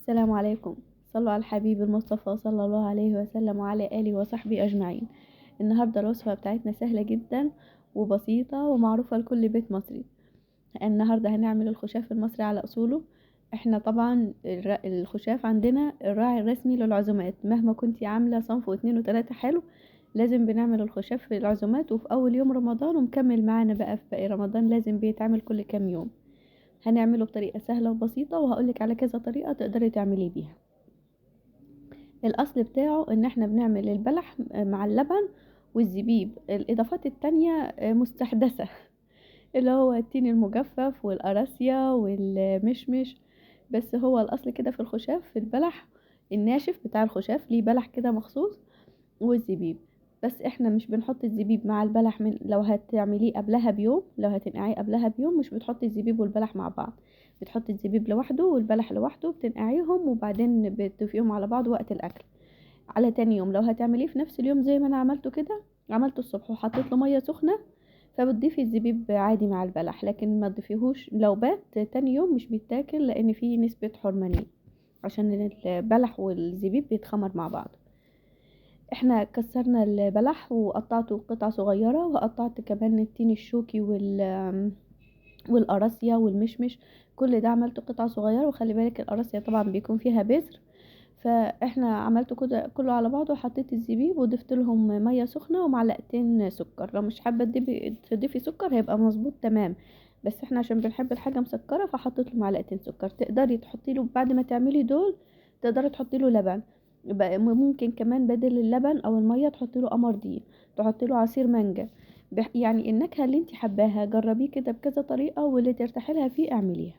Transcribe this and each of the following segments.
السلام عليكم. صلوا على الحبيب المصطفى صلى الله عليه وسلم وعلى آله وصحبه أجمعين. النهاردة الوصفة بتاعتنا سهلة جدا وبسيطة ومعروفة لكل بيت مصري. النهاردة هنعمل الخشاف المصري على أصوله. احنا طبعا الخشاف عندنا الراعي الرسمي للعزومات، مهما كنتي عاملة صنف واتنين وتلاتة حلو لازم بنعمل الخشاف في العزومات، وفي أول يوم رمضان ومكمل معانا بقى في باقي رمضان، لازم بيتعمل كل كام يوم. هنعمله بطريقة سهلة وبسيطة وهقولك على كذا طريقة تقدري تعمليه بيها. الأصل بتاعه إن احنا بنعمل البلح مع اللبن والزبيب، الإضافات التانية مستحدثة اللي هو التين المجفف والقراصية والمشمش، بس هو الأصل كده في الخشاف في البلح الناشف بتاع الخشاف، ليه بلح كده مخصوص، والزبيب. بس احنا مش بنحط الزبيب مع البلح، من لو هتعمليه قبلها بيوم، لو هتنقعيه قبلها بيوم مش بتحطي الزبيب والبلح مع بعض، بتحطي الزبيب لوحده والبلح لوحده، بتنقعيهم وبعدين بتضيفيهم على بعض وقت الاكل على تاني يوم. لو هتعمليه في نفس اليوم زي ما انا عملته كده، عملته الصبح وحطيت له ميه سخنه، فبتضيفي الزبيب عادي مع البلح، لكن ما تضيفيهوش لو بات تاني يوم مش بيتاكل، لان فيه نسبه حرمانيه عشان البلح والزبيب بيتخمر مع بعض. احنا كسرنا البلح وقطعته قطع صغيرة، وقطعت كمان التين الشوكي والقراصية والمشمش، كل ده عملته قطع صغيرة. وخلي بالك القراصية طبعا بيكون فيها بذر، فاحنا عملته كده كله على بعضه، وحطيت الزبيب وضفت لهم مية سخنة ومعلقتين سكر. لو مش حابة تضيفي سكر هيبقى مظبوط تمام، بس احنا عشان بنحب الحاجة مسكرة فحطيت له معلقتين سكر. تقدري تحطي له بعد ما تعملي دول، تقدري تحطي له لبن، ممكن كمان بدل اللبن او الميه تحطي له قمر دين، تحطي له عصير مانجا، يعني النكهه اللي انت حباها. جربيه كده بكذا طريقه واللي ترتاحي لها فيه اعمليها.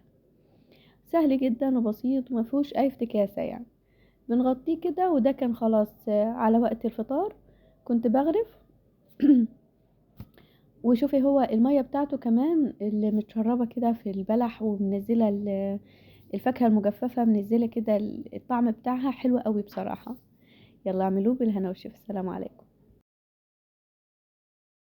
سهل جدا وبسيط وما فيهوش اي افتكاسه يعني. بنغطيه كده، وده كان خلاص على وقت الفطار كنت بغرف. وشوفي هو الميه بتاعته كمان اللي متشربه كده في البلح ومنزله الفاكهه المجففه، منزله كده الطعم بتاعها حلو قوي بصراحه. يلا اعملوه بالهنا والشفا. السلام عليكم.